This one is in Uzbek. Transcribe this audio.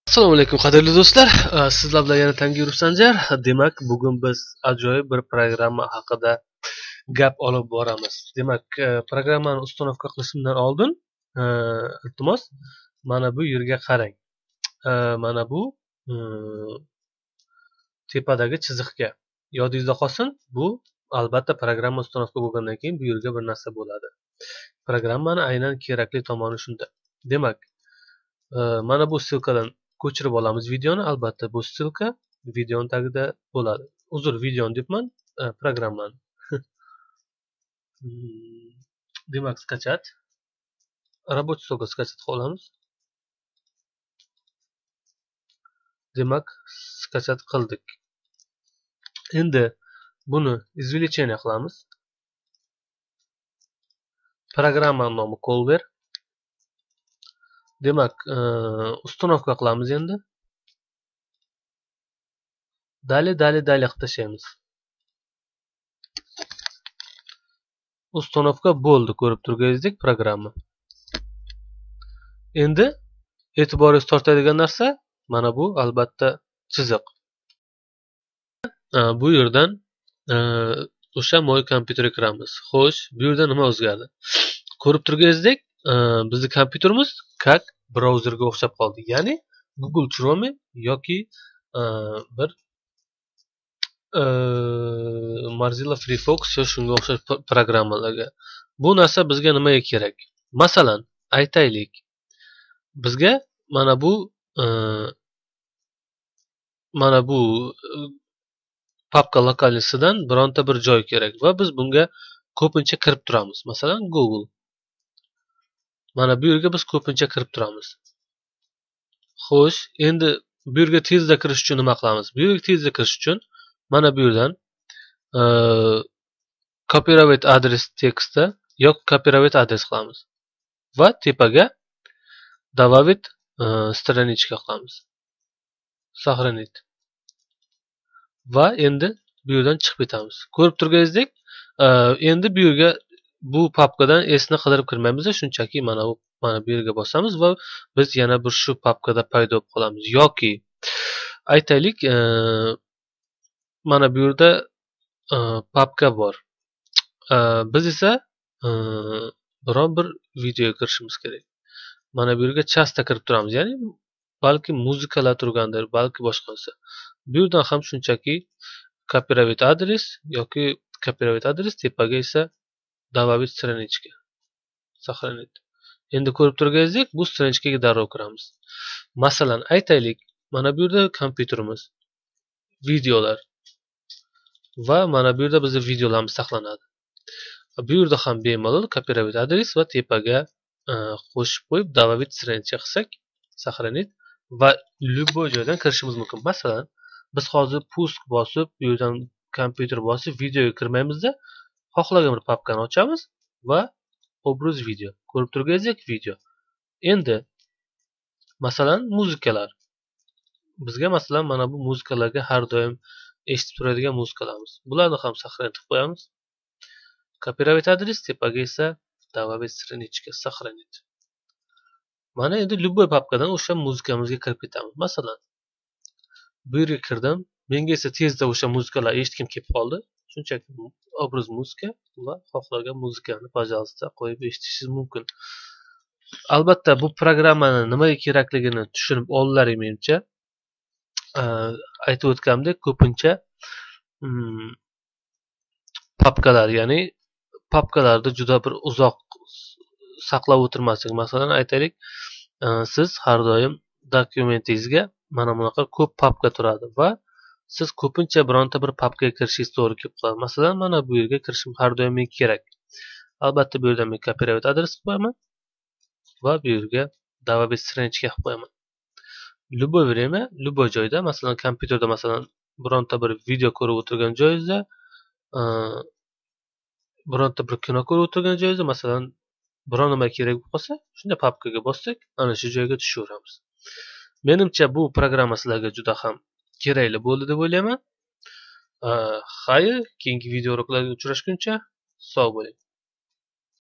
Assalomu alaykum qadrli do'stlar. Sizlar bilan yana Tangirov Sanjar. Demak, bugun biz ajoyib bir programma haqida gap olib boramiz. Demak, programmani установка qilishimdan oldin, iltimos, mana bu yerga qarang. Mana bu tepadagi chiziqga. Yodingizda qolsin, bu albatta programma установка bo'lgandan keyin bu yerga bir narsa bo'ladi. Programmani aynan kerakli tomoni shunda. Demak, mana bu ссылка dan ko'chirib olamiz videoni. Albatta bu ссылка videoni tagida bo'ladi. Uzr, videoni debman, programmani. Demak, скачать. Рабочий стол ga скачать qilib olamiz. Demak, скачать qildik. Endi buni извлечение qilamiz. Programma nomi Colver. Demak, установка qilamiz endi. Dali qilib tashlaymiz. Установка bo'ldi, ko'rib turganingizdek programma. Endi e'tiboringizni tortadigan narsa mana bu albatta chiziq. Bu yerdan o'sha Moy kompyuterga kiramiz. Xo'sh, bu yerda nima o'zgardi? Ko'rib turganingizdek, bizning kompyuterimiz как brauzerga o'xshab qoldi. Ya'ni Google Chrome yoki bir Mozilla Firefox yo shunga o'xshash programmalarga. Bu narsa bizga nimaga kerak? Masalan, aytaylik, bizga mana bu papka lokalisidan bironta bir joy kerak va biz bunga ko'pincha kirib turamiz. Masalan, Google. Mana bu yerga biz ko'pincha kirib turamiz. Xo'sh, endi bu yerga tezda kirish uchun nima qilamiz? Bu yerga tezda kirish uchun mana bu yerdan copyright adres tekstda yoki copyright adres qilamiz va tepaga добавить страничка qilamiz. Сохранить. Va endi bu yerdan chiqib ketamiz. Ko'rib turganingizdek, endi bu yerga bu papkadan esni qidirib kirmaymiz, shunchaki mana bu yerga bosamiz va biz yana bir shu papkada paydo bo'lib qolamiz. Yoki aytaylik, mana bu yerda papka bor. Biz esa biron bir videoga kirishimiz kerak. Mana bu yerga chasta kirib turamiz, ya'ni balki muzikalar turgandir, balki boshqasi. Bu yerdan ham shunchaki copyright adres yoki copyright adres, tepaga esa добавить страничка. Сохранить. Endi ko'rib turganingizdek, bu страничка ga darrov kiramiz. Masalan, aytaylik, mana bu yerda kompyuterimiz, videolar va mana bu yerda bizning videolarimiz saqlanadi. Bu yerda ham bemalol copyright adres va tepaga qo'shib qo'yib добавить страничка qilsak, сохранить va любой joydan kirishimiz mumkin. Masalan, biz hozir пуск bosib, bu yerdan kompyuter bosib videoga kirmaymizda, xohlagan bir papkani ochamiz va obraz video. Ko'rib turganingizdek video. Endi masalan muzikalar. Bizga masalan mana bu muzikalarga har doim eshitib turadigan muzikalarimiz. Bularni ham saqlanib qo'yamiz. Copyright adres, tepaga esa добавить страничка, сохранить. Mana endi любой papkadan o'sha muzikamizga kirib ketamiz. Masalan, bu yerga kirdim. Menga esa tezda o'sha muzikalar eshitgim kelib qoldi. Shunchaki obraz muzika va xohlagan muzikani пожалуйста qo'yib eshitishingiz mumkin. Albatta bu programmani nimaga kerakligini tushunib oldilaring menimcha. Aytib o'tganimdek, ko'pincha papkalar, ya'ni papkalarda juda bir uzoq saqlab o'tirmaslik. Masalan, aytaylik, siz har doim dokumentingizga mana bunaqa ko'p papka turadi va siz ko'pincha bironta bir papkaga kirishingiz to'g'ri kelib qoladi. Masalan, mana bu yerga kirishim har doim menga kerak. Albatta bu yerdan men copyright adres qilib qo'yaman va bu yerga добавить страничка qilib qo'yaman. Любое время, любой joyda, masalan, kompyuterda masalan bironta bir video ko'rib o'tirgan joyingizda, bironta bir kino ko'rib o'tirgan joyingizda, masalan, biron nima kerak bo'lib qolsa, shunday papkaga bossak, ana shu joyga tushaveramiz. Menimcha bu programma sizlarga juda ham kerakli bo'ldi deb o'ylayman. Xayr, keyingi videoroliklarda uchrashguncha sog' bo'ling.